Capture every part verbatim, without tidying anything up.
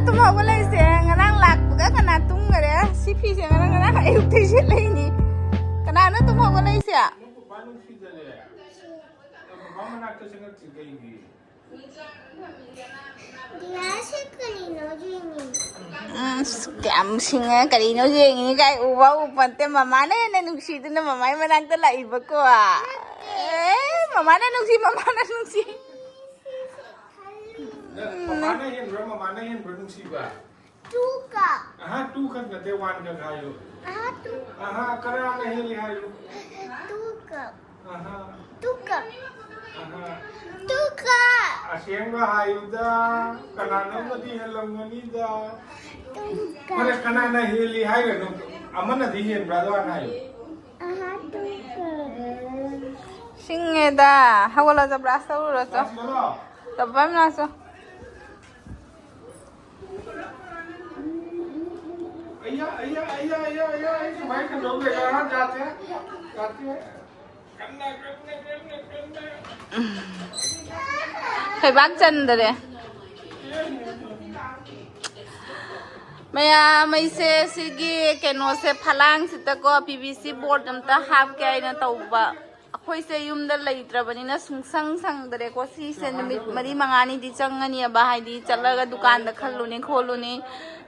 ꯇꯨꯝ ꯍꯧꯒꯠꯂꯛꯏꯁꯦ ꯉꯔꯥꯡ ꯂꯥꯛꯄꯒ ꯀꯅꯥ ꯇꯨꯝꯈꯔꯦ? ꯁꯤ ꯐꯤꯁꯦ ꯉꯔꯥꯡ, ꯉꯔꯥꯡ ꯑꯌꯨꯛꯇꯩ ꯁꯦꯠꯂꯛꯏꯅꯤ꯫ ꯀꯅꯥꯅꯣ ꯇꯨꯝ ꯍꯧꯒꯠꯂꯛꯏꯁꯦ? ꯅꯪ ꯄꯄꯥ ꯅꯨꯡꯁꯤꯗꯅꯦ꯫ ꯅꯪ ꯄꯄꯥ ꯃꯅꯥꯛꯇ ꯆꯪꯉꯛꯇ꯭ꯔꯤ ꯀꯩꯒꯤ? ꯒ꯭ꯂꯥꯁꯁꯦ ꯀꯔꯤꯅꯣ ꯌꯦꯡꯉꯤꯅꯦ꯫ ꯎꯝ, ꯑꯁ, ꯀꯌꯥꯝ ꯁꯤꯡꯉꯦ꯫ ꯀꯔꯤꯅꯣ ꯌꯦꯡꯉꯤꯅꯤ ꯀꯥꯏ ꯎꯕ ꯎꯄꯣꯟꯇꯦ꯫ ꯃꯃꯥꯅ ꯍꯦꯟꯅ ꯅꯨꯡꯁꯤꯗꯨꯅ ꯃꯃꯥꯏ ꯃꯅꯥꯛꯇ ꯂꯥꯛꯏꯕꯀꯣ꯫ ꯑꯦ, ꯃꯃꯥꯅ ꯅꯨꯡꯁꯤ, ꯃꯃꯥꯅ ꯅꯨꯡꯁꯤ꯫ ꯅꯪ ꯃꯃꯥꯅ ꯍꯦꯟꯕ꯭ꯔꯥ, ꯃꯃꯥꯅ ꯍꯦꯟꯕ꯭ꯔꯥ ꯅꯨꯡꯁꯤꯕ? Two cup. ꯑꯍꯥ, two ꯈꯛ ꯅꯠꯇꯦ, one ꯈꯛ ꯍꯥꯏꯌꯨ꯫ ꯑꯍꯥ, two. ꯑꯍꯥ, ꯀꯅꯥꯅ ꯍꯦꯜꯂꯤ ꯍꯥꯏꯌꯨ꯫ Two cup. ꯑꯍꯥ. Two cup. ꯑꯍꯥ. Two cup. ꯑꯁꯦꯡꯕ ꯍꯥꯏꯌꯨꯗ, ꯀꯅꯥꯅꯣꯝꯅꯗꯤ ꯍꯦꯜꯂꯝꯒꯅꯤꯗ꯫ Two cup. ꯐꯔꯦ, ꯀꯅꯥꯅ ꯍꯦꯜꯂꯤ ꯍꯥꯏꯒꯅꯨ, ꯑꯃꯅꯗꯤ ꯍꯦꯟꯕ꯭ꯔꯥ ꯑꯗꯨ ꯍꯥꯟꯅ ꯍꯥꯏꯌꯨ꯫ ꯑꯍꯥ, two cup. ꯁꯤꯡꯉꯦꯗ, ꯍꯧꯒꯠꯂꯣ, ꯆꯣ, brush ꯇꯧꯔꯨꯔꯣ, ꯆꯣ꯫ Brush ꯇꯧꯔꯣ꯫ ꯆꯣ, ꯄꯥꯝ ꯂꯥꯛꯑꯣ, ꯆꯣ꯫ ꯑꯩꯌꯥ, ꯑꯩꯌꯥ, ꯑꯩꯌꯥ, ꯑꯩꯌꯥ, ꯑꯩꯌꯥ, ꯑꯩ ꯁꯨꯃꯥꯏꯅ ꯀꯩꯗꯧ ꯂꯩꯔꯦ? ꯑꯉꯥꯡ ꯖꯥꯠꯁꯦ, ꯖꯥꯠꯁꯦ꯫ ꯈꯩꯕꯥꯛ ꯆꯟꯗꯔꯦ꯫ ꯃꯌꯥꯝ, ꯑꯩꯁꯦ ꯁꯤꯒꯤ ꯀꯩꯅꯣꯁꯦ, ꯐꯂꯥꯡꯁꯤꯗꯀꯣ, ꯄꯤ ꯚꯤ ꯁꯤ board ꯑꯝꯇ ꯍꯥꯞꯀꯦ ꯍꯥꯏꯅ ꯇꯧꯕ꯫ ꯑꯩꯈꯣꯏꯁꯦ ꯌꯨꯝꯗ ꯂꯩꯇ꯭ꯔꯕꯅꯤꯅ ꯁꯨꯡꯁꯪ ꯁꯪꯗ꯭ꯔꯦꯀꯣ꯫ ꯁꯤꯁꯦ ꯅꯨꯃꯤꯠ ꯃꯔꯤ ꯃꯉꯥꯅꯤꯗꯤ ꯆꯪꯉꯅꯤꯕ, ꯍꯥꯏꯗꯤ ꯆꯠꯂꯒ ꯗꯨꯀꯥꯟꯗ ꯈꯜꯂꯨꯅꯤ ꯈꯣꯠꯂꯨꯅꯤ꯫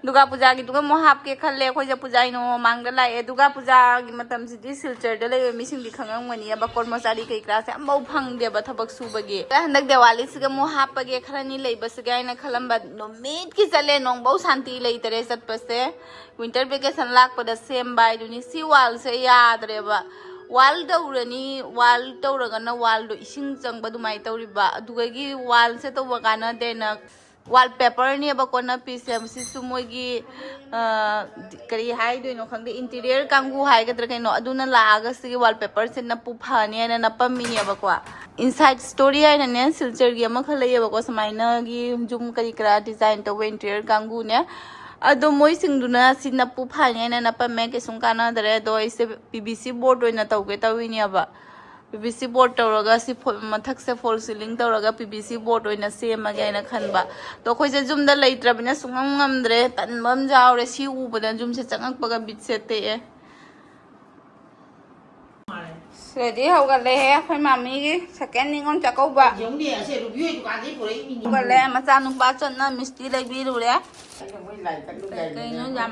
ꯗꯨꯔꯒꯥ ꯄꯨꯖꯥꯒꯤꯗꯨꯒ ꯑꯃꯨꯛ ꯍꯥꯞꯀꯦ ꯈꯜꯂꯦ꯫ ꯑꯩꯈꯣꯏꯁꯦ ꯄꯨꯖꯥ ꯍꯥꯏꯅ ꯃꯃꯥꯡꯗ ꯂꯥꯛꯑꯦ꯫ ꯗꯨꯔꯒꯥ ꯄꯨꯖꯥꯒꯤ ꯃꯇꯝꯁꯤꯗꯤ ꯁꯤꯜꯆꯔꯗ ꯂꯩꯕ ꯃꯤꯁꯤꯡꯗꯤ ꯈꯪꯉꯝꯒꯅꯤꯕ, ꯀꯣꯔꯃꯆꯥꯔꯤ ꯀꯩ ꯀꯔꯥꯁꯦ ꯑꯝꯐꯥꯎ ꯐꯪꯗꯦꯕ ꯊꯕꯛ ꯁꯨꯕꯒꯤ꯫ ꯍꯟꯗꯛ ꯗꯦꯋꯥꯂꯤꯁꯤꯒ ꯑꯃꯨꯛ ꯍꯥꯞꯄꯒꯦ, ꯈꯔꯅꯤ ꯂꯩꯕꯁꯤꯒ ꯍꯥꯏꯅ ꯈꯜꯂꯝꯕ, ꯅꯨꯃꯤꯠꯀꯤ ꯆꯠꯂꯦ, ꯅꯣꯡꯐꯧ ꯁꯥꯟꯇꯤ ꯂꯩꯇꯔꯦ ꯆꯠꯄꯁꯦ꯫ Winter vacation ꯂꯥꯛꯄꯗ ꯁꯦꯝꯕ ꯍꯥꯏꯗꯨꯅꯤ꯫ ꯁꯤ wallꯁꯦ ꯌꯥꯗ꯭ꯔꯦꯕ꯫ Wall ꯇꯧꯔꯅꯤ, wall ꯇꯧꯔꯒꯅ wallꯗꯣ ꯏꯁꯤꯡ ꯆꯪꯕ ꯑꯗꯨꯃꯥꯏꯅ ꯇꯧꯔꯤꯕ꯫ ꯑꯗꯨꯗꯒꯤ wallꯁꯦ ꯇꯧꯕ ꯀꯥꯟꯅꯗꯦꯅ wallpaperꯅꯦꯕꯀꯣ ꯅꯞꯄꯤꯁꯦ꯫ ꯁꯤꯁꯨ ꯃꯣꯏꯒꯤ, ꯑ, ꯀꯔꯤ ꯍꯥꯏꯗꯣꯏꯅꯣ ꯈꯪꯗꯦ, interior ꯀꯥꯡꯕꯨ ꯍꯥꯏꯒꯗ꯭ꯔꯥ ꯀꯩꯅꯣ, ꯑꯗꯨꯅ ꯂꯥꯛꯑꯒ ꯁꯤꯒꯤ wallpaperꯁꯦ ꯅꯞꯄꯨ ꯐꯅꯤ ꯍꯥꯏꯅ ꯅꯞꯄꯝꯃꯤꯅꯦꯕꯀꯣ꯫ Inside Story ꯍꯥꯏꯅꯅꯦ, ꯁꯤꯜꯆꯔꯒꯤ ꯑꯃꯈꯛ ꯂꯩꯌꯦꯕꯀꯣ, ꯁꯨꯃꯥꯏꯅꯒꯤ ꯌꯨꯝ ꯀꯔꯤ ꯀꯔꯥ design ꯇꯧꯕ interior ꯀꯥꯡꯕꯨꯅꯦ꯫ ꯑꯗꯣ ꯃꯣꯏꯁꯤꯡꯗꯨꯅ ꯁꯤ ꯅꯞꯄꯨ ꯐꯅꯤ ꯍꯥꯏꯅ ꯅꯞꯄꯝꯃꯦ, ꯀꯩꯁꯨꯝ ꯀꯥꯟꯅꯗꯔꯦ꯫ ꯑꯗꯣ ꯑꯩꯁꯦ ꯄꯤ ꯚꯤ ꯁꯤ board ꯑꯣꯏꯅ ꯇꯧꯒꯦ ꯇꯧꯔꯤꯅꯦꯕ꯫ ꯄꯤ ꯚꯤ ꯁꯤ ꯕꯣꯔꯗ ꯇꯧꯔꯒ ꯁꯤ ꯐꯣ-, ꯃꯊꯛꯁꯦ ꯐꯣꯜ ꯁꯤꯂꯤꯡ ꯇꯧꯔꯒ ꯄꯤ ꯚꯤ ꯁꯤ ꯕꯣꯔꯗ ꯑꯣꯏꯅ ꯁꯦꯝꯃꯒꯦ ꯍꯥꯏꯅ ꯈꯟꯕ꯫ ꯑꯗꯣ ꯑꯩꯈꯣꯏꯁꯦ ꯌꯨꯝꯗ ꯂꯩꯇ꯭ꯔꯕꯅꯤꯅ ꯁꯨꯡꯉꯝ ꯉꯝꯗ꯭ꯔꯦ, ꯇꯟꯕ ꯑꯃ ꯌꯥꯎꯔꯦ꯫ ꯁꯤ ꯎꯕꯗ ꯌꯨꯝꯁꯦ ꯆꯪꯉꯛꯄꯒ ꯕꯤꯠꯁꯦ ꯇꯦꯛꯑꯦ꯫ ꯔꯦꯗꯤ ꯍꯧꯒꯠꯂꯦꯍꯦ ꯑꯩꯈꯣꯏ ꯃꯥꯃꯤꯒꯤ ꯁꯦꯀꯦꯟ ꯅꯤꯉꯣꯜ ꯆꯥꯛꯀꯧꯕ꯫ ꯌꯦꯡꯉꯨꯅꯦ, ꯑꯁꯦ ꯔꯨꯕꯤ ꯍꯣꯏ ꯗꯨꯀꯥꯟꯗꯒꯤ ꯄꯨꯔꯛꯏ ꯃꯤꯅꯤ꯫ ꯍꯧꯒꯠꯂꯦ, ꯃꯆꯥꯅꯨꯄꯥ ꯆꯠꯅ ꯃꯤꯁꯇꯤ ꯂꯩꯕꯤꯔꯨꯔꯦ꯫ ꯑꯩꯅ ꯃꯣꯏ ꯂꯥꯏ ꯀꯠꯂꯨꯒꯦ ꯍꯥꯏꯅ ꯀꯩꯀꯩꯅꯣ ꯌꯥꯝ,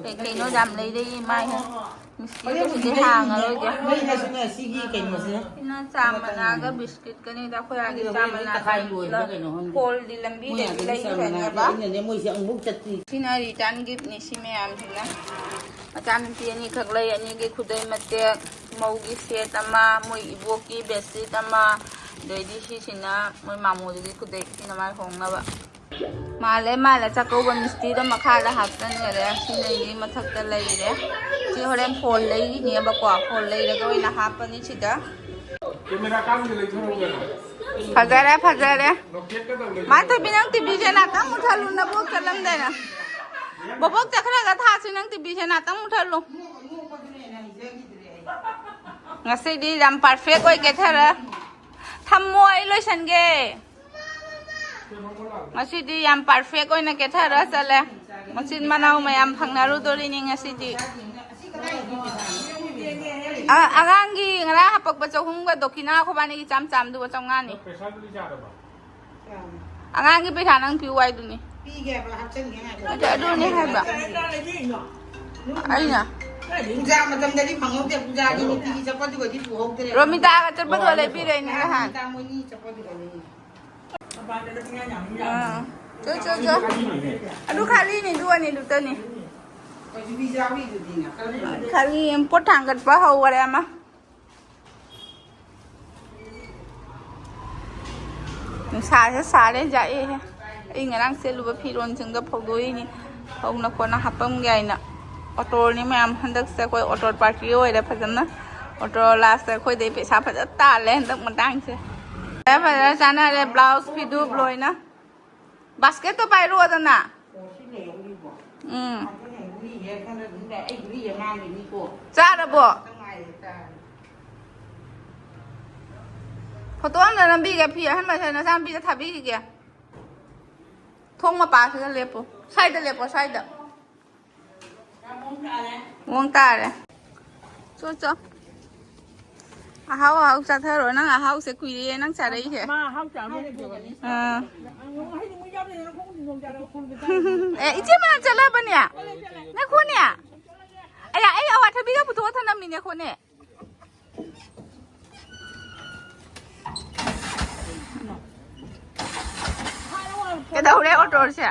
ꯀꯩꯀꯩꯅꯣ ꯌꯥꯝ ꯂꯩꯔꯛꯏ ꯃꯥꯏ꯫ ꯃꯤꯁꯇꯤꯗꯨꯁꯨ ꯍꯥꯡꯉꯔꯣꯏꯒꯦ꯫ ꯃꯩ ꯍꯥꯏꯁꯤꯅ ꯁꯤꯒꯤ ꯀꯩꯅꯣꯁꯤꯅ꯫ ꯁꯤꯅ ꯆꯥ ꯃꯅꯥꯒ ꯕꯤꯁꯀꯤꯠꯀꯅꯤꯗ, ꯑꯩꯈꯣꯏ ꯑꯥꯒꯤ ꯆꯥ ꯃꯅꯥ ꯇꯪꯈꯥꯏ ꯂꯣꯏꯕ꯭ꯔꯥ ꯀꯩꯅꯣ ꯈꯪꯗꯦ꯫ ꯐꯣꯜꯗꯤ ꯂꯝꯕꯤꯗꯒꯤ ꯂꯩꯈ꯭ꯔꯅꯦꯕ꯫ ꯑꯩꯅꯅꯦ ꯃꯣꯏꯁꯦ ꯑꯃꯨꯛ ꯆꯠꯇ꯭ꯔꯤ꯫ ꯁꯤꯅ ꯔꯤꯇꯔꯟ ꯒꯤꯐꯅꯤ ꯁꯤ ꯃꯌꯥꯝꯁꯤꯅ꯫ ꯃꯆꯥꯅꯨꯄꯤ ꯑꯅꯤꯈꯛ ꯂꯩ, ꯑꯅꯤꯒꯤ ꯈꯨꯗꯩ ꯃꯇꯦꯛ, ꯃꯧꯒꯤ ꯁꯦꯠ ꯑꯃ, ꯃꯣꯏ ꯏꯕꯣꯛꯀꯤ ꯕꯦꯗꯁꯤꯠ ꯑꯃ, ꯑꯗꯩꯗꯤ ꯁꯤꯁꯤꯅ ꯃꯣꯏ ꯃꯥꯃꯣꯗꯨꯒꯤ ꯈꯨꯗꯩ, ꯁꯤꯅ ꯃꯥꯏ ꯍꯣꯡꯅꯕ꯫ ꯃꯥꯜꯂꯦ, ꯃꯥꯜꯂꯦ, ꯆꯥꯛꯀꯧꯕ ꯃꯤꯁꯇꯤꯗꯣ ꯃꯈꯥꯗ ꯍꯥꯞꯆꯟꯈꯔꯦ꯫ ꯁꯤꯅ ꯃꯊꯛꯇ ꯂꯩꯔꯦ꯫ ꯁꯤ ꯍꯣꯔꯦꯟ ꯐꯣꯜ ꯂꯩꯔꯤꯅꯦꯕꯀꯣ, ꯐꯣꯜ ꯂꯩꯔꯒ ꯑꯣꯏꯅ ꯍꯥꯞꯄꯅꯤ ꯁꯤꯗ꯫ ꯀꯦꯃꯦꯔꯥ ꯀꯥꯡꯁꯦ ꯂꯩꯊꯣꯔꯛꯎꯗꯅ꯫ ꯐꯖꯔꯦ, ꯐꯖꯔꯦ꯫ ꯅꯣꯀꯦꯠꯀ ꯇꯧ ꯂꯩꯊꯣꯔꯛꯎ꯫ ꯃꯥ ꯊꯣꯏꯕꯤ, ꯅꯪ ꯇꯤꯚꯤꯁꯦ ꯉꯥꯛꯇꯪ ꯃꯨꯠꯊꯠꯂꯨ, ꯅꯕꯣꯛ ꯆꯠꯂꯝꯗꯥꯏꯅ꯫ ꯕꯣꯕꯣꯛ ꯆꯠꯈ꯭ꯔꯒ ꯊꯥꯁꯤ, ꯅꯪ ꯇꯤꯚꯤꯁꯦ ꯉꯥꯛꯇꯪ ꯃꯨꯠꯊꯠꯂꯨ꯫ ꯉꯁꯤꯗꯤ ꯌꯥꯝ ꯄꯔꯐꯦꯛ ꯑꯣꯏ ꯀꯦꯊꯔ꯫ ꯊꯝꯃꯣ, ꯑꯩ ꯂꯣꯏꯁꯟꯒꯦ꯫ ꯉꯁꯤꯗꯤ ꯌꯥꯝ ꯄꯔꯐꯦꯛ ꯑꯣꯏꯅ ꯀꯦꯊꯔ ꯆꯠꯂꯦ꯫ ꯃꯆꯤꯟ ꯃꯅꯥꯎ ꯃꯌꯥꯝ ꯐꯪꯅꯔꯨꯗꯣꯔꯤꯅꯤ ꯉꯁꯤꯗꯤ꯫ ꯑ-, ꯑꯉꯥꯡꯒꯤ ꯉꯔꯥꯡ ꯍꯥꯄꯛꯄ ꯆꯍꯨꯝꯒ ꯗꯣꯀꯤꯅꯥ ꯑꯩꯈꯣꯏꯕꯥꯅꯤꯒꯤ ꯏꯆꯥꯝ ꯆꯥꯝꯗꯨꯒ ꯆꯥꯝꯃꯉꯥꯅꯤ꯫ ꯄꯩꯁꯥꯗꯨꯗꯤ ꯆꯥꯗꯕ? ꯑꯉꯥꯡꯒꯤ ꯄꯩꯁꯥ ꯅꯪ ꯄꯤꯌꯨ ꯍꯥꯏꯗꯨꯅꯤ꯫ ꯄꯤꯒꯦ ꯍꯥꯏꯕ, ꯍꯥꯞꯆꯤꯟꯒꯦ ꯍꯥꯏꯕ꯫ ꯑꯗꯨ, ꯑꯗꯨꯅꯦ ꯍꯥꯏꯕ꯫ ꯑꯩꯅ꯫ ꯄꯨꯖꯥ ꯃꯇꯝꯗꯗꯤ ꯐꯪꯍꯧꯗꯦ, ꯄꯨꯖꯥꯒꯤ ꯅꯨꯡꯇꯤꯒꯤ ꯆꯠꯄꯗꯨꯒꯗꯤ ꯄꯨꯍꯧꯗ꯭ꯔꯦ꯫ ꯔꯣꯃꯤꯇꯥꯒ ꯆꯠꯄꯗꯨꯒ ꯂꯩꯕꯤꯔꯦꯅꯦ ꯅꯍꯥꯟ꯫ ꯃꯣꯏꯅꯤ ꯆꯠꯄꯗꯨꯒꯅꯤ꯫ ꯑꯥ꯫ ꯆꯣ, ꯆꯣ, ꯆꯣ꯫ ꯑꯗꯨ ꯈꯥꯂꯤꯅꯤ, ꯑꯗꯨ ꯑꯅꯤꯗꯨꯇꯅꯤ꯫ ꯈꯥꯂꯤ ꯄꯣꯠ ꯊꯥꯡꯒꯠꯄ ꯍꯧꯈꯔꯦ ꯑꯃ꯫ ꯅꯨꯡꯁꯥꯁꯦ ꯁꯥꯔꯦ, ꯌꯥꯛꯑꯦꯍꯦ꯫ ꯑꯩ ꯉꯔꯥꯡ ꯁꯦꯠꯂꯨꯕ ꯐꯤꯔꯣꯟꯁꯤꯡꯗꯣ ꯐꯧꯗꯣꯛꯏꯅꯤ꯫ ꯐꯧꯅ ꯀꯣꯟꯅ ꯍꯥꯞꯄꯝꯒꯦ ꯍꯥꯏꯅ꯫ ꯑꯣꯇꯣꯅꯤ ꯃꯌꯥꯝ, ꯍꯟꯗꯛꯁꯦ ꯑꯩꯈꯣꯏ ꯑꯣꯇꯣ ꯄꯥꯔꯇꯤ ꯑꯣꯏꯔꯦ ꯐꯖꯅ꯫ ꯑꯣꯇꯣ ꯂꯥꯁꯇ ꯑꯩꯈꯣꯏꯗꯩ ꯄꯩꯁꯥ ꯐꯖꯅ ꯇꯥꯜꯂꯦ ꯍꯟꯗꯛ ꯃꯇꯥꯡꯁꯦ꯫ ꯐꯖ ꯐꯖꯅ ꯆꯥꯅꯔꯦ, ꯕ꯭ꯂꯥꯎꯁ ꯐꯤꯗꯨ ꯂꯣꯏꯅ꯫ ꯕꯥꯁꯀꯦꯠꯇꯣ ꯄꯥꯏꯔꯛꯑꯣꯗꯅ꯫ ꯎꯝ꯫ ꯆꯥꯔꯕꯣ? ꯐꯣꯇꯣ ꯑꯝꯇ ꯅꯝꯕꯤꯒꯦ, ꯐꯤ ꯑꯍꯟꯕꯁꯦ ꯅꯆꯥꯅꯨꯄꯤꯗ ꯊꯥꯕꯤꯈꯤꯒꯦ꯫ ꯊꯣꯡ ꯃꯄꯥꯁꯤꯗ ꯂꯦꯞꯄꯨ, ꯁ꯭ꯋꯥꯏꯗ ꯂꯦꯞꯄꯣ, ꯁ꯭ꯋꯥꯏꯗ꯫ ꯃꯑꯣꯡ ꯇꯥꯔꯦ꯫ ꯆꯣ, ꯆꯣ꯫ ꯑꯍꯥꯎ ꯑꯍꯥꯎ ꯆꯥꯊꯔꯣ꯫ ꯅꯪ ꯑꯍꯥꯎꯁꯦ ꯀꯨꯏꯔꯦ ꯅꯪ ꯆꯥꯔꯛꯏꯁꯦ꯫ ꯃꯥ ꯑꯍꯥꯎ ꯆꯥꯕ ꯍꯩꯇꯦꯕ꯫ ꯑꯥ꯫ ꯍꯩꯗꯤ ꯃꯣꯏ ꯌꯥꯎꯗꯦ, ꯅꯈꯣꯡꯗꯤ ꯅꯣꯡ ꯆꯥꯔꯛꯑꯣ꯫ ꯑꯦ, ꯏꯆꯦ ꯃꯅꯥꯛ ꯆꯠꯂꯕꯅꯦ? ꯉꯥꯏꯈꯣꯅꯦ꯫ ꯑꯌꯥ, ꯑꯩ ꯑꯋꯥꯊꯕꯤꯒ ꯄꯨꯊꯣꯛꯑ ꯊꯅꯝꯃꯤꯅꯦ ꯈꯣꯠꯅꯦ꯫ ꯀꯩꯗꯧꯔꯦ ꯑꯣꯇꯣꯁꯦ?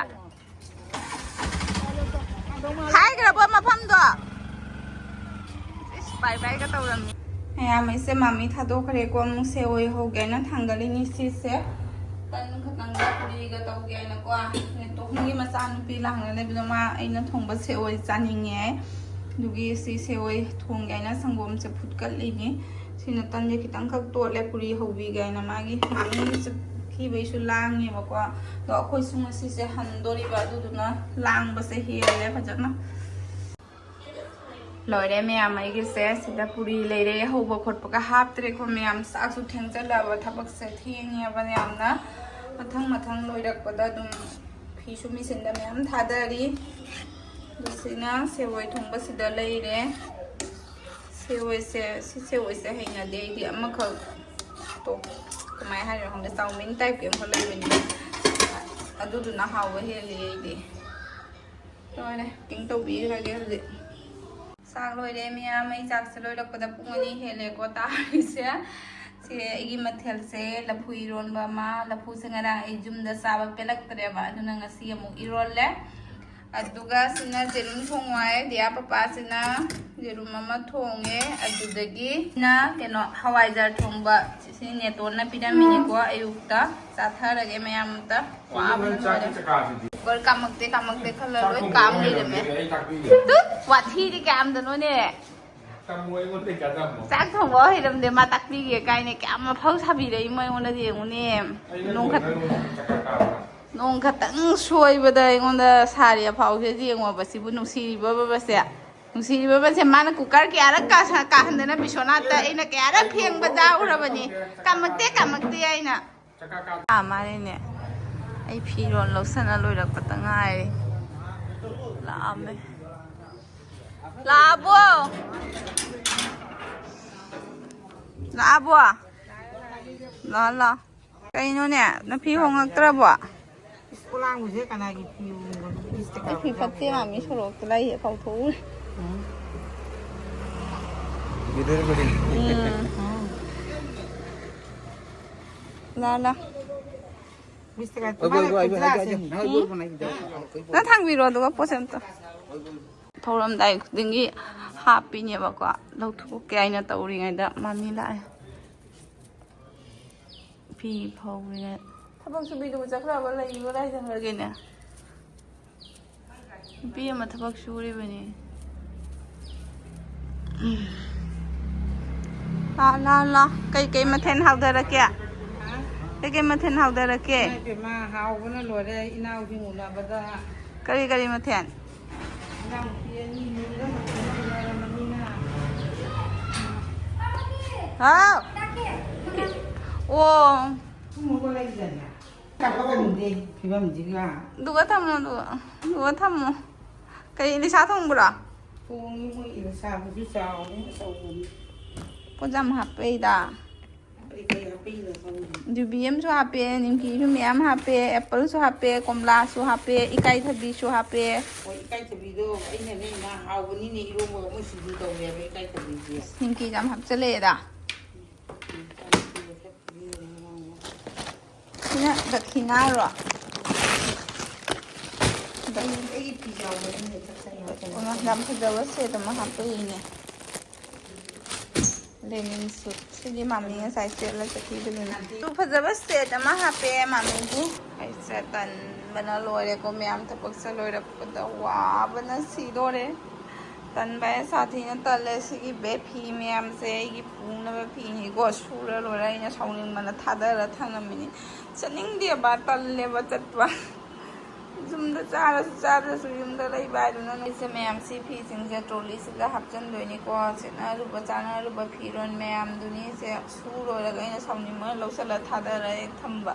ꯍꯥꯏꯈ꯭ꯔꯕꯣ ꯃꯐꯝꯗꯣ? ꯏꯁ, ꯕꯥꯏ ꯕꯥꯏꯒ ꯇꯧꯔꯝꯃꯤ꯫ ꯃꯌꯥꯝ ꯑꯩꯁꯦ ꯃꯥꯃꯤ ꯊꯥꯗꯣꯛꯈ꯭ꯔꯦꯀꯣ꯫ ꯑꯃꯨꯛ ꯁꯦ ꯑꯣꯏ ꯍꯧꯒꯦꯅ ꯊꯥꯡꯒꯠꯂꯤꯅꯤ ꯁꯤꯁꯦ꯫ ꯇꯟ ꯈꯛꯇꯪꯒ ꯄꯨꯔꯤꯒ ꯇꯧꯒꯦ ꯍꯥꯏꯅꯀꯣ꯫ ꯅꯦꯇꯣꯍꯟꯒꯤ ꯃꯆꯥꯅꯨꯄꯤ ꯂꯥꯡꯅ ꯂꯩꯕꯗꯣ ꯃꯥ ꯑꯩꯅ ꯊꯣꯡꯕ ꯁꯦ ꯑꯣꯏ ꯆꯥꯅꯤꯡꯉꯦ꯫ ꯑꯗꯨꯒꯤ ꯁꯤ ꯁꯦ ꯑꯣꯏ ꯊꯣꯡꯒꯦ ꯍꯥꯏꯅ ꯁꯪꯒꯣꯝꯁꯦ ꯐꯨꯠꯀꯠꯂꯤꯅꯤ꯫ ꯁꯤꯅ ꯇꯟꯁꯦ ꯈꯤꯇꯪꯈꯛ ꯇꯣꯠꯂꯦ ꯄꯨꯔꯤ ꯍꯧꯕꯤꯒꯦ ꯍꯥꯏꯅ꯫ ꯃꯥꯒꯤ ꯃꯥꯃꯤ ꯆꯠꯈꯤꯕꯩꯁꯨ ꯂꯥꯡꯉꯦꯕꯀꯣ꯫ ꯑꯗꯣ ꯑꯩꯈꯣꯏꯁꯨ ꯉꯁꯤꯁꯦ ꯍꯟꯗꯣꯔꯤꯕ, ꯑꯗꯨꯗꯨꯅ ꯂꯥꯡꯕꯁꯦ ꯍꯦꯜꯂꯦ ꯐꯖꯅ꯫ ꯂꯣꯏꯔꯦ ꯃꯌꯥꯝ ꯑꯩꯒꯤꯁꯦ꯫ ꯁꯤꯗ ꯄꯨꯔꯤ ꯂꯩꯔꯦ, ꯍꯧꯕ ꯈꯣꯠꯄꯒ ꯍꯥꯞꯇ꯭ꯔꯦꯀꯣ ꯃꯌꯥꯝ꯫ ꯆꯥꯛꯁꯨ ꯊꯦꯡꯖꯜꯂꯛꯑꯕ, ꯊꯕꯛꯁꯦ ꯊꯦꯡꯉꯦꯕ ꯌꯥꯝꯅ꯫ ꯃꯊꯪ ꯃꯊꯪ ꯂꯣꯏꯔꯛꯄꯗ ꯑꯗꯨꯝ ꯐꯤꯁꯨ ꯃꯦꯆꯤꯟꯗ ꯃꯌꯥꯝ ꯊꯥꯗꯔꯤ꯫ ꯑꯗꯨ ꯁꯤꯅ ꯁꯦꯋꯣꯏ ꯊꯣꯡꯕꯁꯤꯗ ꯂꯩꯔꯦ꯫ ꯁꯦꯋꯣꯏꯁꯦ, ꯁꯤ ꯁꯦꯋꯣꯏꯁꯦ ꯍꯩꯅꯗꯦ ꯑꯩꯗꯤ꯫ ꯑꯃꯈꯛ ꯇꯣ-, ꯀꯃꯥꯏ ꯍꯥꯏꯔꯤꯅꯣ ꯈꯪꯗꯦ, ꯆꯥꯎꯃꯤꯟ ꯇꯥꯏꯞꯀꯤ ꯑꯃꯈꯛ ꯂꯩꯕꯅꯤ꯫ ꯑꯗꯨꯗꯨꯅ ꯍꯥꯎꯕ ꯍꯦꯜꯂꯤ ꯑꯩꯗꯤ꯫ ꯂꯣꯏꯔꯦ, ꯀꯩꯅꯣ ꯇꯧꯕꯤꯈ꯭ꯔꯒꯦ ꯍꯧꯖꯤꯛ꯫ ꯆꯥꯛ ꯂꯣꯏꯔꯦ ꯃꯌꯥꯝ꯫ ꯑꯩ ꯆꯥꯛꯁꯦ ꯂꯣꯏꯔꯛꯄꯗ ꯄꯨꯡ ꯑꯅꯤ ꯍꯦꯜꯂꯦꯀꯣ ꯇꯥꯔꯤꯁꯦ꯫ ꯁꯤ ꯑꯩꯒꯤ ꯃꯊꯦꯜꯁꯦ ꯂꯐꯨ ꯏꯔꯣꯟꯕ ꯑꯃ꯫ ꯂꯐꯨꯁꯦ ꯉꯔꯥꯡ ꯑꯩ ꯌꯨꯝꯗ ꯆꯥꯕ ꯄꯦꯜꯂꯛꯇ꯭ꯔꯦꯕ, ꯑꯗꯨꯅ ꯉꯁꯤ ꯑꯃꯨꯛ ꯏꯔꯣꯜꯂꯦ꯫ ꯑꯗꯨꯒ ꯁꯤꯅ ꯖꯦꯔꯨꯝ ꯊꯣꯡꯉꯨ ꯍꯥꯏ꯫ ꯗꯤꯌꯥ ꯄꯄꯥꯁꯤꯅ ꯖꯦꯔꯨꯝ ꯑꯃ ꯊꯣꯡꯉꯦ꯫ ꯑꯗꯨꯗꯒꯤ ꯁꯤꯅ ꯀꯩꯅꯣ ꯍꯋꯥꯏꯖꯥꯔ ꯊꯣꯡꯕ꯫ ꯁꯤ ꯅꯦꯇꯣꯟꯅ ꯄꯤꯔꯝꯃꯤꯅꯤꯀꯣ ꯑꯌꯨꯛꯇ꯫ ꯆꯥꯊꯔꯒꯦ ꯃꯌꯥꯝ ꯑꯝꯇ꯫ ꯋꯥꯕꯅ ꯂꯣꯏꯔꯦ꯫ ꯀꯨꯀꯔ ꯀꯥꯝꯃꯛꯇꯦ, ꯀꯥꯝꯃꯛꯇꯦ ꯈꯜꯂ ꯂꯣꯏ ꯀꯥꯝ ꯂꯩꯔꯝꯃꯦ꯫ ꯇꯨꯠ! ꯋꯥꯊꯤꯗꯤ ꯀꯌꯥꯝꯗꯅꯣꯅꯦ꯫ ꯆꯥꯛ ꯊꯣꯡꯕ ꯍꯩꯔꯝꯗꯦ, ꯃꯥ ꯇꯥꯛꯄꯤꯒꯦ ꯀꯥꯏꯅ ꯀꯌꯥꯝ ꯑꯐꯥꯎ ꯁꯥꯕꯤꯔꯛꯏꯃꯣ ꯑꯩꯉꯣꯟꯗ ꯌꯦꯡꯉꯨꯅꯦ꯫ ꯅꯣꯡ ꯈꯛ-, ꯅꯣꯡ ꯈꯛꯇꯪ ꯁꯣꯏꯕꯗ ꯑꯩꯉꯣꯟꯗ ꯁꯥꯔꯤ ꯑꯐꯥꯎꯁꯦ ꯌꯦꯡꯉꯣꯕ, ꯁꯤꯕꯨ ꯅꯨꯡꯁꯤꯔꯤꯕꯕꯁꯦ꯫ ꯅꯨꯡꯁꯤꯔꯤꯕ ꯃꯁꯦ ꯃꯥꯅ ꯀꯨꯀꯔ ꯀꯌꯥꯔꯛ ꯀꯥ-, ꯀꯥꯍꯟꯗꯅ ꯕꯤꯁ꯭ꯋꯥꯅꯥꯊꯇ ꯑꯩꯅ ꯀꯌꯥꯔꯛ ꯐꯦꯡꯕ ꯇꯥꯎꯔꯕꯅꯤ꯫ ꯀꯥꯃꯛꯇꯦ, ꯀꯥꯃꯛꯇꯦ ꯑꯩꯅ꯫ ꯑꯥ, ꯃꯥꯅꯤꯅꯦ꯫ ꯑꯩ ꯐꯤꯔꯣꯜ ꯂꯧꯁꯅ ꯂꯣꯏꯔꯛꯄꯗ ꯉꯥꯏꯔꯤ꯫ ꯂꯥꯛꯑꯝꯃꯦ꯫ ꯂꯥꯛꯑꯕꯣ? ꯂꯥꯛꯑꯕꯣ? ꯂꯥꯛꯑꯣ, ꯂꯥꯛꯑꯣ꯫ ꯀꯩꯅꯣꯅꯦ, ꯅꯐꯤ ꯍꯣꯡꯉꯛꯇ꯭ꯔꯕꯣ? ꯏꯁ, ꯄꯣꯂꯥꯡꯕꯁꯦ ꯀꯅꯥꯒꯤ ꯐꯤ ꯍꯣꯡꯕꯅꯣ? ꯏꯁ, ꯑꯩ ꯐꯤ ꯐꯠꯇꯦ, ꯃꯥꯃꯤ ꯁꯣꯔꯣꯛꯇ ꯂꯩꯌꯦ, ꯀꯥꯎꯊꯣꯛꯎꯔꯦ꯫ ꯎꯝ꯫ ꯎꯝ꯫ ꯂꯥ, ꯂꯥ꯫ ꯃꯤꯁꯇ ꯀꯥꯏ-, ꯃꯥꯅ ꯈꯨꯟꯖꯥꯁꯦ꯫ ꯅꯪ ꯊꯥꯡꯕꯤꯔꯣ, ꯑꯗꯨꯒ ꯄꯣꯠꯁꯦ ꯑꯝꯇ꯫ ꯊꯧꯔꯝꯗꯥꯏ ꯈꯨꯗꯤꯡꯒꯤ ꯍꯥꯞꯄꯤꯅꯦꯕꯀꯣ꯫ ꯂꯧꯊꯣꯛꯀꯦ ꯍꯥꯏꯅ ꯇꯧꯔꯤꯉꯩꯗ ꯃꯥꯃꯤ ꯂꯥꯛꯑꯦ꯫ ꯐꯤ ꯐꯧꯔꯤꯉꯩ꯫ ꯊꯕꯛ ꯁꯨꯕꯤꯗꯨꯕꯨ ꯆꯠꯈ꯭ꯔꯕ, ꯂꯩꯕ꯭ꯔꯥ, ꯀꯥꯏ ꯆꯠꯈ꯭ꯔꯒꯦꯅꯦ? ꯅꯨꯄꯤ ꯑꯃ ꯊꯕꯛ ꯁꯨꯔꯤꯕꯅꯤ꯫ ꯂꯥ, ꯂꯥ, ꯂꯥ꯫ ꯀꯩꯀꯩ ꯃꯊꯦꯜ ꯍꯥꯎꯊꯔꯛꯀꯦ? ꯀꯩꯀꯩ ꯃꯊꯦꯜ ꯍꯥꯎꯊꯔꯛꯀꯦ? ꯏꯃꯥ ꯏꯕꯦꯝꯃ, ꯍꯥꯎꯕꯅ ꯂꯣꯏꯔꯦ, ꯏꯅꯥꯎꯁꯤꯡ ꯎꯅꯕꯗ꯫ ꯀꯔꯤ ꯀꯔꯤ ꯃꯊꯦꯜ? ꯏꯅꯥꯎꯅꯨꯄꯤ ꯑꯅꯤ ꯃꯨꯟꯗ ꯃꯇꯝꯗ ꯎꯅꯔꯝꯃꯅꯤꯅ꯫ ꯍꯥꯎ꯫ ꯑꯣ꯫ ꯁꯨꯝ ꯍꯧꯒꯠꯂꯛꯏꯗꯅ꯫ ꯆꯥꯛ ꯐꯪꯗꯦ ꯐꯤꯕꯝꯁꯤꯒ꯫ ꯑꯗꯨꯒ ꯊꯝꯃꯣ, ꯑꯗꯨꯒ, ꯑꯗꯨꯒ ꯊꯝꯃꯣ꯫ ꯀꯩ, ꯏꯂꯤꯁꯥ ꯊꯣꯡꯕ꯭ꯔꯣ? ꯊꯣꯡꯉꯤ, ꯃꯣꯏ ꯏꯂꯤꯁꯥꯕꯨꯗꯤ ꯆꯥꯎꯔꯦꯅ ꯇꯧꯕꯅꯤ꯫ ꯄꯣꯠ ꯌꯥꯝ ꯍꯥꯞꯄꯛꯏꯗ꯫ ꯀꯩ ꯀꯩ ꯍꯥꯞꯄꯛꯏꯅꯣ ꯈꯪꯗꯦ꯫ ꯌꯨꯕꯤ ꯑꯃꯁꯨ ꯍꯥꯞꯄꯦ, ꯅꯤꯝꯀꯤꯁꯨ ꯃꯌꯥꯝ ꯍꯥꯞꯄꯦ, ꯑꯦꯄꯜꯁꯨ ꯍꯥꯞꯄꯦ, ꯀꯣꯝꯂꯥꯁꯨ ꯍꯥꯞꯄꯦ, ꯏꯀꯥꯏꯊꯕꯤꯁꯨ ꯍꯥꯞꯄꯦ꯫ ꯍꯣꯏ, ꯏꯀꯥꯏꯊꯕꯤꯗꯣ ꯑꯩꯅꯅꯦ, ꯏꯃꯥ ꯍꯥꯎꯕꯅꯤꯅꯦ, ꯏꯔꯣꯝꯕꯒ ꯃꯣꯏ ꯁꯤꯡꯖꯨ ꯇꯧꯔꯦꯕ ꯏꯀꯥꯏꯊꯕꯤꯁꯦ꯫ ꯅꯤꯝꯀꯤ ꯌꯥꯝ ꯍꯥꯞꯆꯜꯂꯛꯑꯦꯗ꯫ ꯁꯤꯅ ꯗꯈꯤꯅꯥꯔꯣ? ꯑꯩ, ꯑꯩꯒꯤ ꯐꯤ ꯌꯥꯎꯕꯅꯤꯅꯦ, ꯇꯛꯁꯟ ꯍꯥꯞꯄꯅꯤ꯫ ꯑꯣ, ꯌꯥꯝ ꯐꯖꯕ ꯁꯦꯠ ꯑꯃ ꯍꯥꯞꯄꯛꯏꯅꯦ꯫ ꯂꯦꯅꯤꯟ ꯁꯨꯠ꯫ ꯁꯤꯗꯤ ꯃꯥꯃꯤ ꯉꯁꯥꯏ ꯁꯦꯠꯂ ꯆꯠꯈꯤꯕꯅꯤꯅ꯫ ꯁꯨ ꯐꯖꯕ ꯁꯦꯠ ꯑꯃ ꯍꯥꯞꯄꯦ ꯃꯥꯃꯤꯒꯤ꯫ ꯑꯩꯁꯦ ꯇꯟꯕꯅ ꯂꯣꯏꯔꯦꯀꯣ, ꯃꯌꯥꯝ ꯊꯕꯛꯁꯦ ꯂꯣꯏꯔꯛꯄꯗ ꯋꯥꯕꯅ ꯁꯤꯗꯣꯔꯦ꯫ ꯇꯟꯕ ꯍꯥꯏ ꯁꯥꯊꯤꯅ ꯇꯜꯂꯦ꯫ ꯁꯤꯒꯤ ꯕꯦ ꯐꯤ ꯃꯌꯥꯝꯁꯦ ꯑꯩꯒꯤ ꯄꯨꯅꯕ ꯐꯤꯅꯤꯀꯣ꯫ ꯁꯨꯔ ꯂꯣꯏꯔ ꯑꯩꯅ ꯁꯥꯎꯅꯤꯡꯕꯅ ꯊꯥꯗꯔ ꯊꯝꯃꯝꯃꯤꯅꯤ꯫ ꯆꯠꯅꯤꯡꯗꯦꯕ, ꯇꯜꯂꯦꯕ ꯆꯠꯄ꯫ ꯌꯨꯝꯗ ꯆꯥꯔꯁꯨ ꯆꯥꯗ꯭ꯔꯁꯨ ꯌꯨꯝꯗ ꯂꯩꯕ ꯍꯥꯏꯗꯨꯅ ꯑꯩꯁꯦ ꯃꯌꯥꯝ ꯁꯤ ꯐꯤꯁꯤꯡꯁꯦ ꯇ꯭ꯔꯣꯂꯤꯁꯤꯗ ꯍꯥꯞꯆꯤꯟꯗꯣꯏꯅꯤꯀꯣ꯫ ꯁꯦꯠꯅꯔꯨꯕ ꯆꯥꯅꯔꯨꯕ ꯐꯤꯔꯣꯜ ꯃꯌꯥꯝꯗꯨꯅꯤ꯫ ꯁꯦ ꯁꯨ ꯂꯣꯏꯔꯒ ꯑꯩꯅ ꯁꯥꯎꯅꯤꯡꯕꯅ ꯂꯧꯁꯤꯜꯂ ꯊꯥꯗꯔ ꯍꯦꯛ ꯊꯝꯕ꯫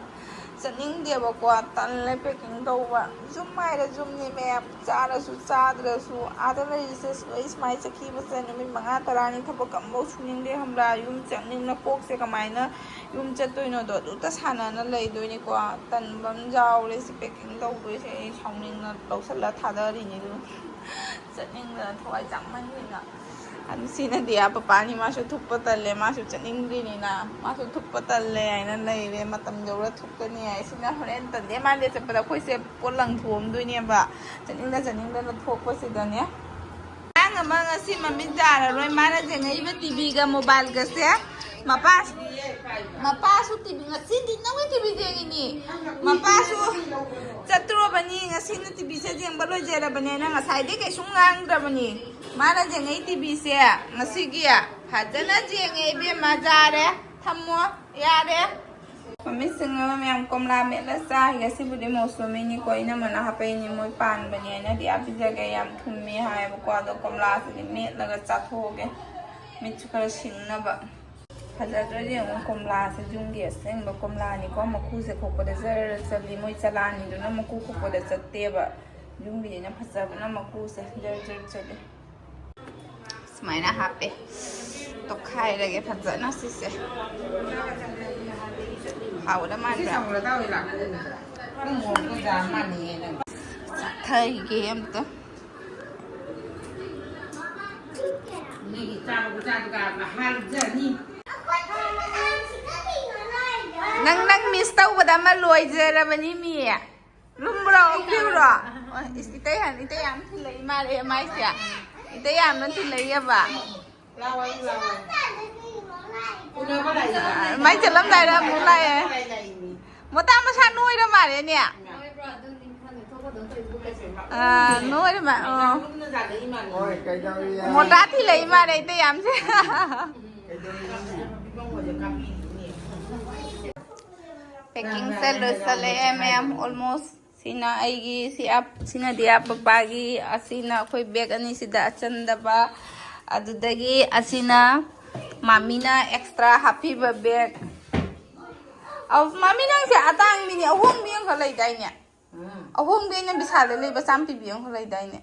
ꯆꯠꯅꯤꯡꯗꯦꯕꯀꯣ, ꯇꯜꯂꯦ ꯄꯦꯀꯤꯡ ꯇꯧꯕ꯫ ꯌꯨꯝ ꯍꯥꯏꯔ ꯌꯨꯝꯅꯤ ꯃꯌꯥꯝ, ꯆꯥꯔꯁꯨ ꯆꯥꯗ꯭ꯔꯁꯨ꯫ ꯑꯥꯗ ꯂꯩꯔꯤꯁꯦ ꯂꯣꯏ ꯁꯨꯃꯥꯏꯅ ꯆꯠꯈꯤꯕꯁꯦ ꯅꯨꯃꯤꯠ ꯃꯉꯥ ꯇꯔꯥꯅꯤ ꯊꯕꯛ ꯑꯃꯐꯥꯎ ꯁꯨꯅꯤꯡꯗꯦ ꯈꯪꯕ꯭ꯔꯥ? ꯌꯨꯝ ꯆꯠꯅꯤꯡꯅ ꯀꯣꯛꯁꯦ ꯀꯃꯥꯏꯅ ꯌꯨꯝ ꯆꯠꯇꯣꯏꯅꯣꯗꯣ ꯑꯗꯨꯇ ꯁꯥꯟꯅꯅ ꯂꯩꯗꯣꯏꯅꯤꯀꯣ꯫ ꯇꯟꯕ ꯑꯃ ꯌꯥꯎꯔꯦ ꯁꯤ ꯄꯦꯀꯤꯡ ꯇꯧꯗꯣꯏꯁꯦ꯫ ꯑꯩ ꯁꯥꯎꯅꯤꯡꯅ ꯂꯧꯁꯜꯂ ꯊꯥꯗꯔꯤꯅꯤ ꯑꯗꯨ꯫ ꯆꯠꯅꯤꯡꯗꯅ ꯊꯋꯥꯏ ꯆꯥꯛꯃꯟꯗꯅ꯫ ꯑꯗꯨ ꯁꯤꯅꯗꯤ ꯑꯥ ꯄꯄꯥꯅꯤ, ꯃꯥꯁꯨ ꯊꯨꯞꯄ ꯇꯜꯂꯦ, ꯃꯥꯁꯨ ꯆꯠꯅꯤꯡꯗ꯭ꯔꯤꯅꯤꯅ꯫ ꯃꯥꯁꯨ ꯊꯨꯞꯄ ꯇꯜꯂꯦ ꯍꯥꯏꯅ ꯂꯩꯔꯦ꯫ ꯃꯇꯝ ꯌꯧꯔ ꯊꯨꯞꯀꯅꯤ ꯍꯥꯏ꯫ ꯁꯤꯅ ꯍꯣꯔꯦꯟ ꯇꯟꯗꯦ ꯃꯥꯟꯗꯦ ꯆꯠꯄꯗ ꯑꯩꯈꯣꯏꯁꯦ ꯄꯣꯠ ꯂꯪꯊꯣꯛꯑꯝꯗꯣꯏꯅꯦꯕ꯫ ꯆꯠꯅꯤꯡꯗ ꯆꯠꯅꯤꯡꯗꯅ ꯊꯣꯛꯄꯁꯤꯗꯅꯦ꯫ ꯑꯉꯥꯡ ꯑꯃ ꯉꯁꯤ ꯃꯃꯤꯠ ꯌꯥꯔꯔꯣꯏ, ꯃꯥꯅ ꯌꯦꯡꯉꯛꯏꯕ ꯇꯤꯚꯤꯒ ꯃꯣꯕꯥꯏꯜꯒꯁꯦ꯫ ꯃꯄꯥ, ꯃꯄꯥꯁꯨ ꯇꯤꯚꯤ, ꯉꯁꯤꯗꯤ ꯅꯪꯒꯤ ꯇꯤꯚꯤ ꯌꯦꯡꯉꯤꯅꯤ꯫ ꯃꯄꯥꯁꯨ ꯆꯠꯇ꯭ꯔꯣꯕꯅꯤ, ꯉꯁꯤꯅ ꯇꯤꯚꯤꯁꯦ ꯌꯦꯡꯕ ꯂꯣꯏꯖꯔꯕꯅꯦꯅ ꯉꯁꯥꯏꯗꯩ ꯀꯩꯁꯨꯝ ꯉꯥꯡꯗ꯭ꯔꯕꯅꯤ꯫ ꯃꯥꯅ ꯌꯦꯡꯉꯛꯏ ꯇꯤꯚꯤꯁꯦ ꯉꯁꯤꯒꯤ ꯐꯖꯅ ꯌꯦꯡꯉꯦ ꯏꯕꯦꯝꯃ, ꯌꯥꯔꯦ, ꯊꯝꯃꯣ, ꯌꯥꯔꯦ꯫ ꯃꯃꯤꯠ ꯁꯤꯡꯅꯕ ꯃꯌꯥꯝ ꯀꯣꯝꯂꯥ ꯃꯦꯠꯂ ꯆꯥꯏ꯫ ꯉꯁꯤꯕꯨꯗꯤ ꯃꯧꯁꯨꯃꯤꯅꯤꯀꯣ, ꯏꯅꯝꯃꯅ ꯍꯥꯞꯄꯛꯏꯅꯤ, ꯃꯣꯏ ꯄꯥꯟꯕꯅꯦꯅ ꯗꯤꯌꯥ ꯄꯤꯖꯒꯦ, ꯌꯥꯝ ꯊꯨꯝꯃꯦ ꯍꯥꯏꯌꯦꯕꯀꯣ꯫ ꯑꯗꯣ ꯀꯣꯝꯂꯥꯁꯤꯗꯤ ꯃꯦꯠꯂꯒ ꯆꯥꯊꯣꯛꯑꯒꯦ, ꯃꯤꯠꯁꯨ ꯈꯔ ꯁꯤꯡꯅꯕ꯫ ꯐꯖꯗ꯭ꯔꯗꯤ ꯌꯦꯡꯉꯨ, ꯀꯣꯝꯂꯥꯁꯦ ꯌꯨꯝꯒꯤ ꯑꯁꯦꯡꯕ ꯀꯣꯝꯂꯥꯅꯤꯀꯣ꯫ ꯃꯀꯨꯁꯦ ꯈꯣꯛꯄꯗ ꯖꯔ ꯆꯠꯂꯤ, ꯃꯣꯏ ꯆꯂꯥꯅꯤꯗꯨꯅ ꯃꯀꯨ ꯈꯣꯛꯄꯗ ꯆꯠꯇꯦꯕ꯫ ꯌꯨꯝꯒꯤꯅꯤꯅ ꯐꯖꯕꯅ ꯃꯀꯨꯁꯦ ꯖꯔ ꯖꯔ ꯆꯠꯂꯤ꯫ ꯁꯨꯃꯥꯏꯅ ꯍꯥꯞꯄꯦ꯫ ꯇꯣꯠꯈꯥꯏꯔꯒꯦ ꯐꯖꯅ ꯁꯤꯁꯦ꯫ ꯍꯥꯎꯒꯗ ꯃꯥꯟꯕ꯭ꯔꯥ? ꯆꯥꯊꯩꯒꯦ ꯑꯝꯇ꯫ ꯅꯪ, ꯅꯪ ꯃꯤꯁ ꯇꯧꯕꯗ ꯑꯃ ꯂꯣꯏꯖꯔꯕꯅꯤ ꯃꯤ꯫ ꯂꯨꯝꯕ꯭ꯔꯣ? ꯎꯞꯄꯤꯕ꯭ꯔꯣ? ꯑꯣ, ꯏꯁ, ꯏꯇꯩ ꯍꯥꯟ-, ꯏꯇꯩ ꯌꯥꯝ ꯊꯤꯜꯂꯛꯏ ꯃꯥꯜꯂꯦ ꯃꯥꯏꯁꯦ꯫ ꯏꯇꯩ ꯌꯥꯝꯅ ꯊꯤꯜꯂꯛꯏꯑꯕ꯫ ꯃꯥꯏ ꯆꯠꯂꯝꯗꯥꯏꯗ ꯑꯃꯨꯛ ꯂꯥꯛꯑꯦ꯫ ꯃꯣꯇꯥ ꯃꯁꯥ ꯅꯣꯏꯔ ꯃꯥꯜꯂꯦꯅꯦ꯫ ꯑꯥ, ꯅꯣꯏꯔ ꯃꯥ-, ꯑꯣ꯫ ꯍꯣꯏ, ꯀꯩꯗꯧꯔꯤ? ꯃꯣꯇꯥ ꯊꯤꯜꯂꯛꯏ ꯃꯥꯜꯂꯦ ꯏꯇꯩ ꯌꯥꯝꯁꯦ꯫ ꯀꯩꯗꯧꯔꯤ? ꯄꯦꯀꯤꯡꯁꯦ ꯂꯣꯏꯁꯜꯂꯛꯑꯦ ꯃꯌꯥꯝ, almost꯫ ꯁꯤꯅ ꯑꯩꯒꯤ, ꯁꯤ ꯑꯞ-, ꯁꯤꯅ ꯗꯤꯌꯥ ꯄꯄꯥꯒꯤ, ꯑꯁꯤꯅ ꯑꯩꯈꯣꯏ ꯕꯦꯒ ꯑꯅꯤꯁꯤꯗ ꯑꯆꯟꯗꯕ, ꯑꯗꯨꯗꯒꯤ ꯑꯁꯤꯅ ꯃꯥꯃꯤꯅ ꯑꯦꯛꯁꯇ꯭ꯔꯥ ꯍꯥꯞꯄꯤꯕ ꯕꯦꯒ꯫ ꯑꯧ, ꯃꯥꯃꯤ, ꯅꯪꯁꯦ ꯑꯇꯥꯡꯕꯤꯅꯤ, ꯑꯍꯣꯡꯕꯤ ꯑꯃꯈꯛ ꯂꯩꯗꯥꯏꯅꯦ? ꯑꯍꯣꯡꯕꯤ ꯑꯩꯅ ꯕꯤꯁꯥꯜꯗ ꯂꯩꯕ ꯆꯥꯝ ꯄꯤꯕꯤ ꯑꯃꯈꯛ ꯂꯩꯗꯥꯏꯅꯦ?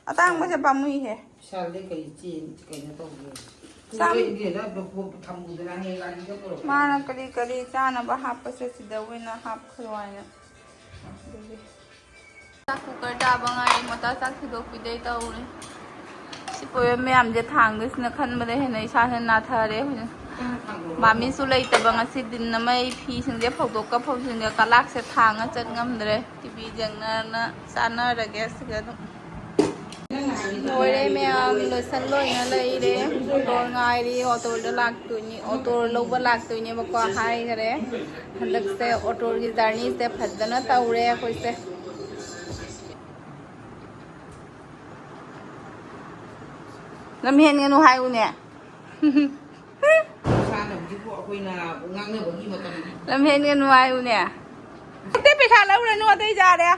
ꯑꯇꯥꯡꯕꯁꯦ ꯄꯥꯝꯃꯨꯏꯍꯦ꯫ ꯕꯤꯁꯥꯜꯗꯩ ꯀꯔꯤ ꯆꯦꯟ ꯀꯩꯅꯣ ꯇꯧꯒꯦ? ꯆꯥꯝ- ꯄꯨꯔꯛꯏꯅꯦꯅ ꯊꯝꯃꯨꯗꯅ ꯍꯌꯦꯡ ꯒꯥꯔꯤꯗ ꯄꯨꯔꯛꯄ꯫ ꯃꯥꯅ ꯀꯔꯤ ꯀꯔꯤ ꯆꯥꯅꯕ ꯍꯥꯞꯄꯁꯦ ꯁꯤꯗ ꯑꯣꯏꯅ ꯍꯥꯞꯈ꯭ꯔꯣ ꯍꯥꯏꯅ꯫ ꯑꯗꯨꯒꯤ ꯆꯥꯛ ꯀꯨꯀꯔ ꯇꯥꯕ ꯉꯥꯏꯔꯤ, ꯃꯣꯇꯥ ꯆꯥꯛ ꯊꯤꯗꯣꯛꯄꯤꯗꯩ ꯇꯧꯔꯦ꯫ ꯁꯤ ꯄꯣꯌꯝ ꯃꯌꯥꯝꯁꯦ ꯊꯥꯡꯗꯣꯏꯁꯤꯅ ꯈꯟꯕꯗ ꯍꯦꯟꯅ ꯏꯁꯥꯁꯦ ꯅꯥꯊꯔꯦ ꯍꯧꯖꯤꯛ꯫ ꯃꯥꯃꯤꯁꯨ ꯂꯩꯇꯕ ꯉꯁꯤ ꯗꯤꯟ ꯑꯃ, ꯑꯩ ꯐꯤꯁꯤꯡꯁꯦ ꯐꯧꯗꯣꯛꯀ ꯐꯧꯖꯤꯟꯒ ꯀꯂꯥꯛꯁꯦ ꯊꯥꯡꯉ ꯆꯠ ꯉꯝꯗ꯭ꯔꯦ꯫ ꯇꯤꯚꯤ ꯌꯦꯡꯅꯔꯅ ꯆꯥꯅꯔꯒꯦ ꯁꯤꯒ ꯑꯗꯨꯝ꯫ ꯂꯣꯏꯔꯦ ꯃꯌꯥꯝ, ꯂꯣꯏꯁꯟ ꯂꯣꯏꯅ ꯂꯩꯔꯦ꯫ ꯑꯣꯇꯣ ꯉꯥꯏꯔꯤ, ꯑꯣꯇꯣꯗ ꯂꯥꯛꯇꯣꯏꯅꯤ, ꯑꯣꯇꯣ ꯂꯧꯕ ꯂꯥꯛꯇꯣꯏꯅꯦꯕꯀꯣ ꯍꯥꯏꯈꯔꯦ꯫ ꯍꯟꯗꯛꯁꯦ ꯑꯣꯇꯣꯒꯤ ꯖꯔꯅꯤꯁꯦ ꯐꯖꯅ ꯇꯧꯔꯦ ꯑꯩꯈꯣꯏꯁꯦ꯫ ꯂꯝ ꯍꯦꯟꯒꯅꯨ ꯍꯥꯏꯌꯨꯅꯦ꯫ ꯃꯁꯥꯟꯅꯕꯁꯤꯕꯨ ꯑꯩꯈꯣꯏꯅ ꯉꯥꯡꯅꯕꯒꯤ ꯃꯇꯝ꯫ ꯂꯝ ꯍꯦꯟꯒꯅꯨ ꯍꯥꯏꯌꯨꯅꯦ꯫ ꯑꯇꯩ ꯄꯩꯁꯥ ꯂꯧꯔꯅꯨ, ꯑꯇꯩ ꯌꯥꯔꯦ꯫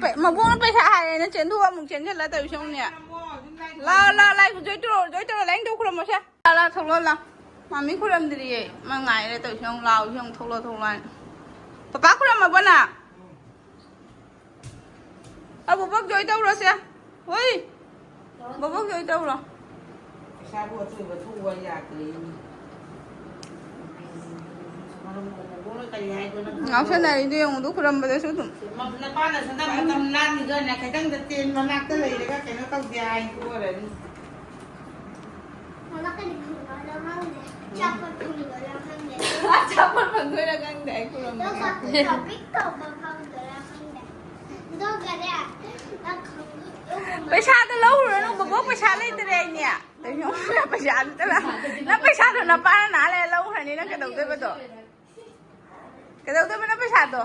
ꯄꯩ-, ꯃꯕꯣꯛꯅ ꯄꯩꯁꯥ ꯍꯥꯏꯔꯦꯅ ꯆꯦꯟꯊꯣꯛ ꯑꯃꯨꯛ ꯆꯦꯟꯁꯤꯜꯂ ꯇꯧꯔꯤꯁꯦ ꯌꯦꯡꯉꯨꯅꯦ꯫ ꯂꯥꯎ, ꯂꯥꯎ, ꯂꯥꯏ ꯖꯣꯏ ꯇꯧꯔꯣ, ꯖꯣꯏ ꯇꯧꯔꯣ, ꯂꯥꯏꯅꯤꯡꯊꯧ ꯈꯨꯔꯨꯝꯃꯣꯁꯦ꯫ ꯂꯥꯎ, ꯂꯥꯎ, ꯊꯣꯛꯂꯛꯑꯣ, ꯂꯥꯎ꯫ ꯃꯥꯃꯤ ꯈꯨꯔꯨꯝꯗ꯭ꯔꯤꯌꯦ꯫ ꯃꯥ ꯉꯥꯏꯔꯦ ꯇꯧꯔꯤꯁꯦ ꯌꯦꯡꯉꯨ, ꯂꯥꯎ, ꯌꯦꯡꯉꯨ, ꯊꯣꯛꯂꯛꯑꯣ, ꯊꯣꯛꯂꯛꯑꯣ ꯍꯥꯏꯅ꯫ ꯄꯄꯥ ꯈꯨꯔꯨꯝꯃꯕꯣ ꯅꯪ? ꯑ, ꯕꯣꯕꯣꯛ ꯖꯣꯏ ꯇꯧꯔꯣꯁꯦ꯫ ꯍꯣꯏ꯫ ꯕꯣꯕꯣꯛ ꯖꯣꯏ ꯇꯧꯔꯣ꯫ ꯄꯩꯁꯥꯕꯨ ꯑꯆꯣꯏꯕ ꯊꯣꯛꯎ ꯌꯥꯗ꯭ꯔꯦꯅꯦ꯫ ꯃꯔꯝ ꯑꯣꯏꯅ ꯂꯣꯏ ꯀꯔꯤ ꯍꯥꯏꯗꯣꯏꯅꯣ ꯈꯪꯗ꯭ꯔꯦ꯫ ꯉꯥꯎꯁꯟꯅꯔꯤꯗꯣ ꯌꯦꯡꯉꯨꯗꯣ, ꯈꯨꯔꯝꯕꯗꯁꯨ ꯑꯗꯨꯝ꯫ ꯅꯄꯥꯅ ꯁꯣꯝꯗ ꯃꯇꯝ ꯂꯥꯟꯈꯤꯗꯣꯏꯅꯦ, ꯈꯤꯇꯪꯗ ꯇꯦꯟ ꯃꯅꯥꯛꯇ ꯂꯩꯔꯒ ꯀꯩꯅꯣ ꯇꯧꯗꯦ ꯍꯥꯏ ꯑꯣꯏꯔꯅꯤ꯫ ꯃꯃꯥ ꯀꯔꯤ ꯈꯪꯕꯅꯣ ꯈꯪꯗꯦ꯫ ꯑꯆꯥꯄꯣꯠ ꯐꯪꯕꯅꯣ ꯈꯪꯗꯦ꯫ ꯑꯆꯥꯄꯣꯠ ꯐꯪꯗꯣꯏꯔꯥ ꯈꯪꯗꯦ ꯑꯩ ꯈꯨꯔꯝꯕꯗ꯫ ꯇꯣꯄꯤꯛ ꯇꯧꯕ ꯐꯪꯗꯣꯏꯔꯥ ꯈꯪꯗꯦ꯫ ꯑꯗꯨꯒꯅꯦ, ꯅꯪ ꯈꯪꯗꯣꯏ-, ꯄꯩꯁꯥꯗꯣ ꯂꯧꯔꯨꯔꯅꯨ, ꯕꯣꯕꯣꯛ ꯄꯩꯁꯥ ꯂꯩꯇꯔꯦ ꯑꯩꯅꯦ꯫ ꯄꯩꯁꯥ ꯑꯝꯇ ꯂ-, ꯅꯪ ꯄꯩꯁꯥꯗꯣ ꯅꯄꯥꯅ ꯅꯍꯥꯟ ꯂꯩꯔ ꯂꯧꯈ꯭ꯔꯅꯤ, ꯅꯪ ꯀꯩꯗꯧꯗꯣꯏꯕꯗꯣ? ꯀꯩꯗꯧꯗꯣꯏꯕ ꯅꯪ ꯄꯩꯁꯥꯗꯣ?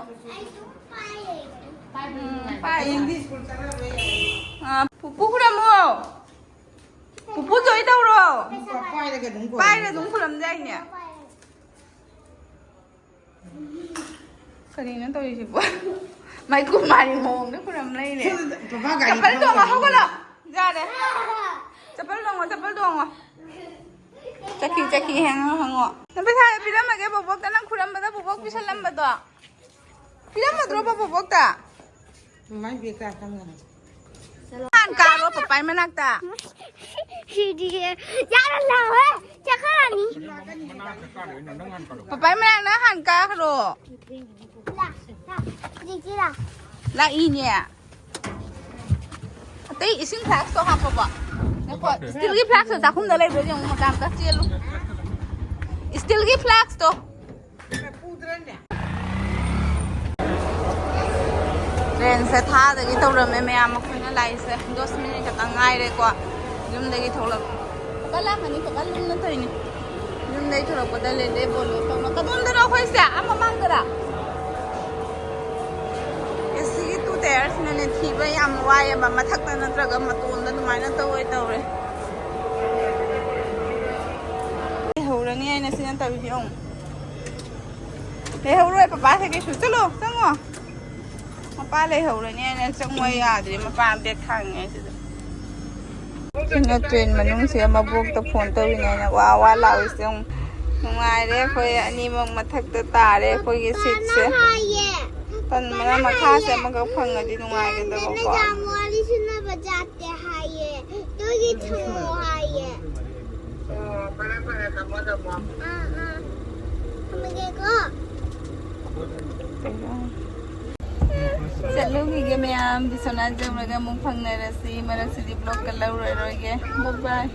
ꯎꯝ, ꯄꯥꯏ꯫ ꯍꯌꯦꯡꯗꯤ ꯁ꯭ꯀꯨꯜ ꯆꯠꯂꯔꯣꯏ꯫ ꯑ, ꯄꯨꯄꯨ ꯈꯨꯔꯝꯃꯣ꯫ ꯄꯨꯄꯨ ꯖꯣꯏ ꯇꯧꯔꯣ꯫ ꯄꯥꯏꯔꯒ ꯑꯗꯨꯝ ꯈꯨꯔꯝ꯫ ꯄꯥꯏꯔ ꯑꯗꯨꯝ ꯈꯨꯔꯝꯗꯥꯏꯅꯦ꯫ ꯀꯔꯤꯅꯣ ꯇꯧꯔꯤꯁꯤꯕꯣ? ꯃꯩꯀꯨ ꯃꯥꯔꯤ ꯃꯑꯣꯡꯗ ꯈꯨꯔꯝ ꯂꯩꯔꯦ꯫ ꯁꯣꯝꯗ ꯕꯕꯥ ꯒꯥꯔꯤ ꯆꯄꯜ ꯊꯧꯔ ꯇꯣꯡꯉꯣ, ꯂꯥꯛꯏꯅꯦ꯫ ꯍꯧꯒꯠꯂꯣ꯫ ꯌꯥꯔꯦ꯫ ꯆꯄꯜ ꯇꯣꯡꯉꯣ, ꯆꯄꯜ ꯇꯣꯡꯉꯣ꯫ ꯆꯠꯈꯤ, ꯆꯠꯈꯤ, ꯍꯦꯡꯉꯣ, ꯍꯦꯡꯉꯣ꯫ ꯅꯪ ꯄꯩꯁꯥ ꯄꯤꯔꯝꯃꯒꯦ ꯕꯣꯕꯣꯛꯇ, ꯅꯪ ꯈꯨꯔꯝꯕꯗ ꯕꯣꯕꯣꯛ ꯄꯤꯁꯜꯂꯝꯕꯗꯣ꯫ ꯄꯤꯔꯝꯃꯗ꯭ꯔꯣ ꯕꯣꯕꯣꯛꯇ? ꯃꯃꯥꯏ ꯕꯦꯒꯇ ꯆꯪꯉꯒ꯫ ꯍꯥꯟ ꯀꯥꯔꯣ ꯄꯄꯥꯏ ꯃꯅꯥꯛꯇ꯫ ꯁꯤꯗꯤ ꯌꯥꯔ ꯂꯥꯎꯍꯦ꯫ ꯆꯠꯈ꯭ꯔꯅꯤ꯫ ꯄꯄꯥꯏ ꯃꯅꯥꯛꯅ ꯍꯥꯟ ꯀꯥꯈ꯭ꯔꯣ꯫ ꯂꯥꯛ, ꯂꯥꯛ, ꯂꯥꯛ꯫ ꯂꯥꯛꯏꯅꯦ꯫ ꯑꯇꯩ ꯏꯁꯤꯡ ꯐ꯭ꯂꯥꯛꯁꯇꯣ ꯍꯥꯞꯄꯕꯣ? ꯉꯥꯏꯈꯣ, ꯏꯁꯇꯤꯜꯒꯤ ꯐ꯭ꯂꯥꯛꯁꯇꯣ ꯆꯥꯛꯈꯨꯝꯗ ꯂꯩꯕ꯭ꯔꯥ ꯌꯦꯡꯉꯨ, ꯃꯆꯥ ꯑꯝꯇ ꯆꯦꯜꯂꯨ꯫ ꯏꯁꯇꯤꯜꯒꯤ ꯐ꯭ꯂꯥꯛꯁꯇꯣ꯫ ꯇ꯭ꯔꯦꯟꯁꯦ ꯊꯥꯗꯒꯤ ꯇꯧꯔꯝꯃꯦ ꯃꯌꯥꯝ, ꯑꯩꯈꯣꯏꯅ ꯂꯥꯛꯏꯁꯦ ꯗꯁ ꯃꯤꯅꯤꯠ ꯈꯛꯇꯪ ꯉꯥꯏꯔꯦꯀꯣ ꯌꯨꯝꯗꯒꯤ ꯊꯣꯛꯂꯛꯄ꯫ ꯀꯀꯥ ꯂꯥꯛꯀꯅꯤ, ꯀꯀꯥ ꯂꯨꯝꯅ ꯇꯧꯔꯤꯅꯦ꯫ ꯌꯨꯝꯗꯒꯤ ꯊꯣꯛꯂꯛꯄꯗ ꯂꯦꯟꯗꯦ ꯕꯣꯂꯣ ꯇꯧꯅ꯫ ꯀꯗꯣꯝꯗꯅꯣ ꯑꯩꯈꯣꯏꯁꯦ? ꯑꯥ ꯃꯃꯥꯡꯗꯔꯥ? ꯑꯦ ꯁꯤꯒꯤ ꯇꯨ ꯇꯌꯥꯔꯁꯤꯅꯅꯦ ꯊꯤꯕ ꯌꯥꯝ ꯋꯥꯏꯑꯦꯕ, ꯃꯊꯛꯇ ꯅꯠꯇ꯭ꯔꯒ ꯃꯇꯣꯟꯗ ꯑꯗꯨꯃꯥꯏꯅ ꯇꯧꯋꯦ ꯇꯧꯔꯦ꯫ ꯂꯩꯍꯧꯔꯅꯤ ꯍꯥꯏꯅ ꯁꯤ ꯅꯠꯇꯕꯤꯗꯤ ꯑꯃꯨꯛ꯫ ꯂꯩꯍꯧꯔꯣꯏ, ꯄꯄꯥꯁꯦ ꯀꯩꯁꯨ꯫ ꯆꯠꯂꯣ, ꯆꯪꯉꯣ꯫ ꯃꯄꯥ ꯂꯩꯍꯧꯔꯅꯤ ꯍꯥꯏꯅ ꯆꯪꯉꯣ ꯌꯥꯗ꯭ꯔꯦ, ꯃꯄꯥ ꯕꯦꯛ ꯊꯥꯡꯉꯤꯉꯩꯁꯤꯗ꯫ ꯁꯤꯅ ꯇ꯭ꯔꯦꯟ ꯃꯅꯨꯡꯁꯦ ꯃꯕꯣꯛꯇ ꯐꯣꯟ ꯇꯧꯔꯤꯅꯦꯅ ꯋꯥ ꯋꯥ ꯂꯥꯎꯔꯤꯁꯦ ꯑꯃꯨꯛ꯫ ꯅꯨꯡꯉꯥꯏꯔꯦ ꯑꯩꯈꯣꯏ ꯑꯅꯤꯃꯛ ꯃꯊꯛꯇ ꯇꯥꯔꯦ ꯑꯩꯈꯣꯏꯒꯤ ꯁꯤꯠꯁꯦ꯫ ꯍꯥꯏꯌꯦ꯫ ꯇꯟꯕꯅ ꯃꯈꯥꯁꯦ ꯑꯃꯈꯛ ꯐꯪꯉꯗꯤ ꯅꯨꯡꯉꯥꯏꯒꯗꯕꯀꯣ꯫ ꯃꯦꯗꯥꯝ ꯋꯥꯔꯤ ꯁꯥꯟꯅꯕ ꯆꯠꯇꯦ ꯍꯥꯏꯌꯦ꯫ ꯑꯗꯨꯒꯤ ꯊꯝꯃꯣ ꯍꯥꯏꯌꯦ꯫ ꯑꯣ, ꯐꯔꯦ, ꯐꯔꯦ, ꯊꯝꯃꯣ, ꯊꯝꯃꯣ꯫ ꯑꯥ, ꯑꯥ꯫ ꯊꯝꯃꯒꯦꯀꯣ꯫ ꯆꯠꯂꯨꯈꯤꯒꯦ ꯃꯌꯥꯝ, ꯕꯤꯁ꯭ꯋꯥꯅꯥꯊ ꯌꯧꯔꯒ ꯑꯃꯨꯛ ꯐꯪꯅꯔꯁꯤ꯫ ꯃꯔꯛꯁꯤꯗꯤ ꯕ꯭ꯂꯣꯛꯀ ꯂꯧꯔꯔꯣꯏꯒꯦ꯫ ꯕꯥꯏ ꯕꯥꯏ꯫